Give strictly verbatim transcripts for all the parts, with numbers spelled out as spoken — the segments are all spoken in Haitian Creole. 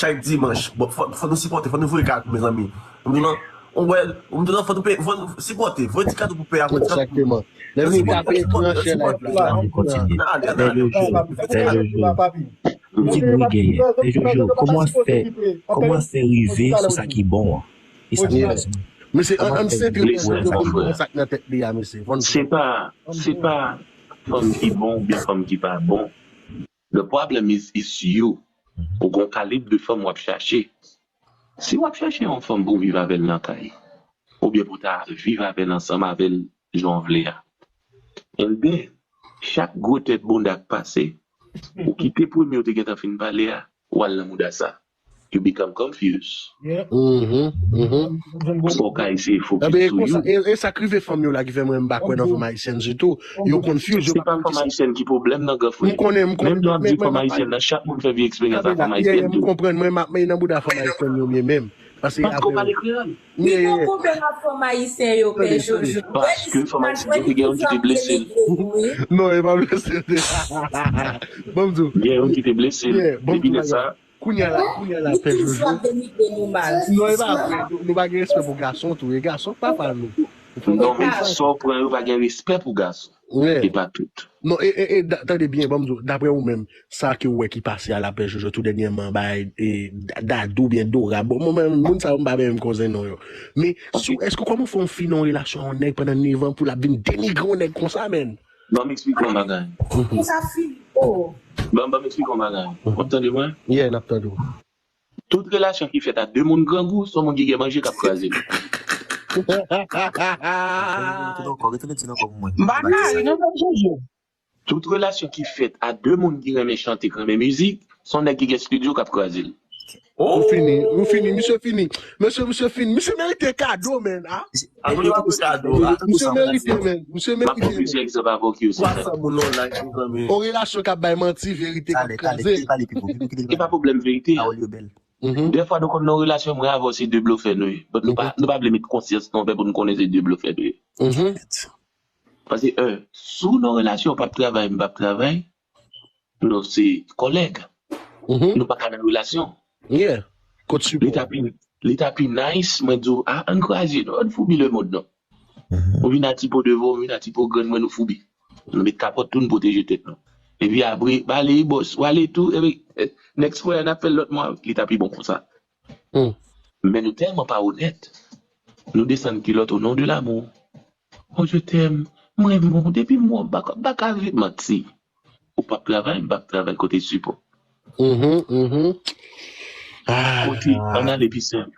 chak dimanch. Bon, fò, fò nou sipòte, fò nou voye kado, mezanmi. M di non, on wè, m di non, fò nou peye, fò nou sipòte, voye ti kado pou peye a, voye ti kado pou. Exactement. Lè vin ka peye pran chè live la. Pè Jojo, Pè Jojo, m di nou genyen. Pè Jojo, kòman fè, kòman fè rive sou sa ki bon an? E sa m bezwen. Mesye, ann ann sentre pou sa k nan tèt li a, mesye. Se pa, se pa fanm ki bon oubyen fanm ki pa bon. The problem is, is you. Ou gon kalib de fanm w ap chache. Si w ap chache yon fanm pou w viv avè l nan kay, oubyen pou w ta viv avè l ansanm avè l jan w vle a, and then, chak gwo tèt bounda k pase, ou kite premye w te gentan fin pale a, ou al nan mouda sa. You become confused. Fò w ka eseye fokis sou you. E sa k rive fanm yo la ki fè mwen m pa kwè nan fanm ayisyèn ditou. Yo confuse, yo pa. Se pa fanm ayisyèn ki pwoblèm nan, gran frè. M konnen, m konnen. Menm jan w ap di fanm ayisyèn nan, chak moun fè vye eksperyans ak fanm ayisyèn tou. M konprann, mwen m ap men nan bouda fanm ayisyèn yo mye menm. Paske Paske w pale kreyòl. Li gon pwoblèm ak fanm ayisyen yo, Pè Jojo. Paske fanm ayisyen yo te gen youn ki te blese l. Non, e pa blese l. Ban m di w. Gen youn ki te blese l. Depi lè sa. Kounye a la, kounye a la, Pè Jojo. Ap denigre nou mal. Non, e pa vre. Nou pa gen respè pou gason tou. E gason k papa nou. Non, men sa w pran yo pa gen respè pou gason. E pa tout. Non, e, e, e, tande byen, ban m di w, daprè ou menm, sa ke w wè ki pase a la, Pè Jojo, tou dènyèman, bay, e, Dadou oubyen Dora. Bon, mwen menm, moun sa yo, m pa menm koze non yo. Men, si, èske kòman fè yon fi nan yon relasyon a yon nèg pandan nèf an pou l ap vin denigre yon nèg konsa, menn? Ban m eksplike yon bagay. Konsa fini. Oh. Ban, ban m eksplike yon bagay. W ap tande mwen? Yeah, n ap tande w. Tout relasyon ki fèt a de moun grangou, se yon moun ki gen manje k ap kraze l. Retounen ankò, retounen di l ankò pou mwen. M pa kare non, Pè Jojo. Tout relasyon ki fèt a de moun ki renmen chante, ki renmen mizik, se yon nèg ki gen estidyo k ap kraze l. Ou fini, ou fini, misye fini. Mesye, misye fini. Misye merite kado, menn. Ah. Akoz yo pa pou kado a? Misye merite, menn. Misye M ap pran merite. Plizyè egzanp avè w ki yo Twa san moun nan live, mezanmi. On relasyon k ap bay manti, verite k ap Talè, talè, kraze. kite pale pi fò, kite, kite E pa pwoblèm verite. Pawòl yo bèl. Mhm. Dèfwa nou konn nan relasyon, mwen avè w se de blofè nou ye. But nou pa, nou pa vle met konsyans nou anpè pou nou konnen se de blofè nou ye. Mhm. Paske, un, si w nan relasyon, w p ap travay, m p ap travay, nou se kòlèg. Mhm. Nou pa ka nan relasyon. Yeah. Kot sipò? Li ta pi, li ta pi nice, mwen di w, ah, ann kraze, non, ann foubi lemonn, non. Ou vin a ti po devan, ou vin a ti po grann, mwen nou foubi. Nou met kapòt tou, nou pwoteje tèt nou. Epi apre, bale, bòs, wale tou, epi, eh, next fois, n ap fè l lòt mwa, li ta pi bon konsa. Men nou tèlman pa onèt, nou desann kilòt au nom de l'amour. Oh, je t'aime, mwen renmen w, depi m wè w, m pa ka, m pa ka viv manti. Ou p ap travay, m p ap travay kote sipò. Mhm, mhm. Ah. Kote, ann ale pi senp.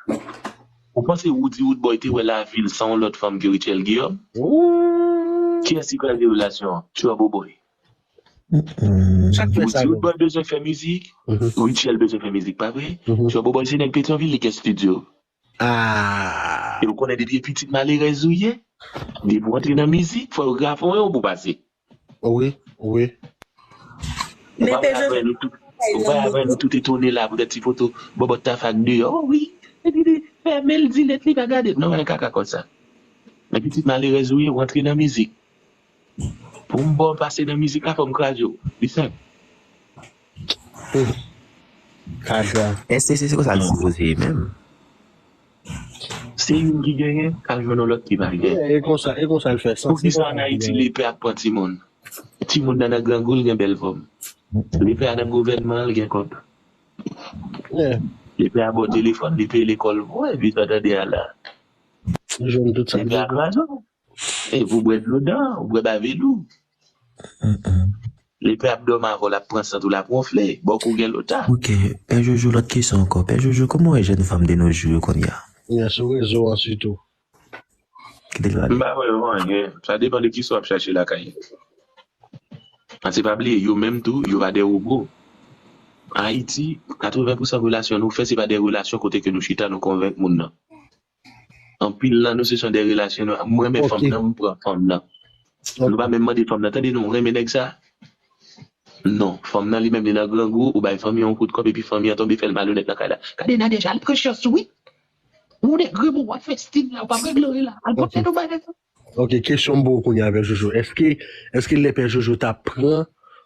Ou panse Roody Roodboy te wè lavil san yon lòt fanm ke Rutshelle Guillaume? Ooh. Kiyès ki kraze relasyon an? Trouble Boy. Sa k fè sa menm? Roody Roodboy bezwen fè mizik, Rutshelle bezwen fè mizik, pa vre? Trouble Boy se nèg Petyonvil, li gen estidyo. Ah. E ou konnen depi e pitit malerèz ou ye, depi w antre nan mizik, fò yo grave w yon pou pase. Wi, wi. Ou pa wè avè nou tout, ou pa wè avè nou tout etone la pou tèt ti foto bòbòt Tafa k deyò. Oh wi. Epi li fèmen l, di lèt li pa gade. Non, men kaka konsa. Men pitit malerèz ou ye, ou antre nan mizik. Pou m bon pase nan mizik la, fò m kraze w. Li senp. Kaka. Èske se, se konsa l sipoze ye menm? Se youn ki genyen, k al jwenn yon lòt ki pa genyen. E konsa, e konsa l fè santi. Poukisa ann Ayiti lepè ap pran timoun? Timoun nan nan grangou, l gen bèl fòm. Lepè a nan gouvènman an, l gen kòb. Lepè a ba w telefòn, li peye lekòl pou ou, epi sa w tande a la. Li jwenn tout sa l bezwen. Lepè a kraze w. E pou bwè dlo dan, ou bwè bave lou. Lepè ap dòmi avè w, l ap pran sant ou, l ap wonfle, bò kou gen lota. Ok, Pè Jojo, lòt kesyon ankò. Pè Jojo, kòman w wè jèn fanm de nos jours yo kounye a? Yeah, sou rezo an sitou. Kite l pale. M pa wè yo anyen. Sa depann de kisa w ap chache lakay yo. Paske pa bliye, yo menm tou, yo pa de wobo. Ayiti, katreven pousan relasyon nou fè, se pa de relasyon kote ke nou chita, nou konvenk moun nan. Anpil nan nou, se son de relasyon nou. M renmen fanm nan, m pran fanm nan. Nou pa menm mande fanm nan, tande non, ou renmen nèg sa? Non, fanm nan li menm li nan grangou, ou bay fanmi an yon kout kòb, epi fanmi an tonbe fè l malonèt nan kay la. Gade Nadège, al pran chans ou wi. Ou nèg grenbo, w ap fè stil la, ou p ap regle anyen la. Al pran tèt ou bay nèg la. Ok, kesyon m pou ou kounye a, Pè Jojo. Èske, èske lè Pè Jojo ta pran,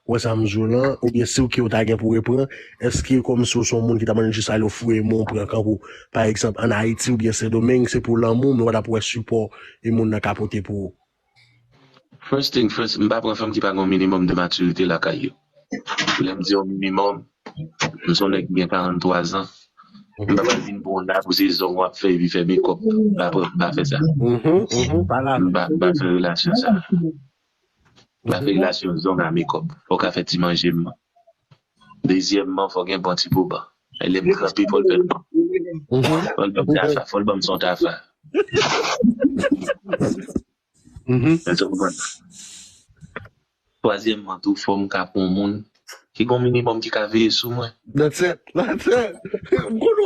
wè sa m di w lan, oubyen si w ki ou ta gen pou repran, èske kòmsi w se yon moun ki ta mande jis ale w foure men w pran kankou, pa egzanp, ann Ayiti oubyen Sendomeng, se pou lanmou, men w t ap wè sipò e moun nan ka pote pou ou? First thing first, m pa pran fanm ki pa gen yon minimòm de matirite lakay yo. Lè m di yon minimòm, m se yon nèg ki gen karant twa zan. M pa pral vin pran w la pou se zong w ap fè epi fè mekòp. M pa pran, m pa fè sa. M pa, m pa fè relasyon sa. M pa fè relasyon zong a mekòp. Fò w ka fè ti manje m. Dezyèmman, fò w gen bon ti boban. E lè m tranpe, fò l fè m bon. Fò l ban m tafa, fò l ban m son tafa. Èske w konprann? Twazyèmman tou, fò m ka pran yon moun ki gen yon minimòm ki ka veye sou mwen. That's it. That's it. M konn w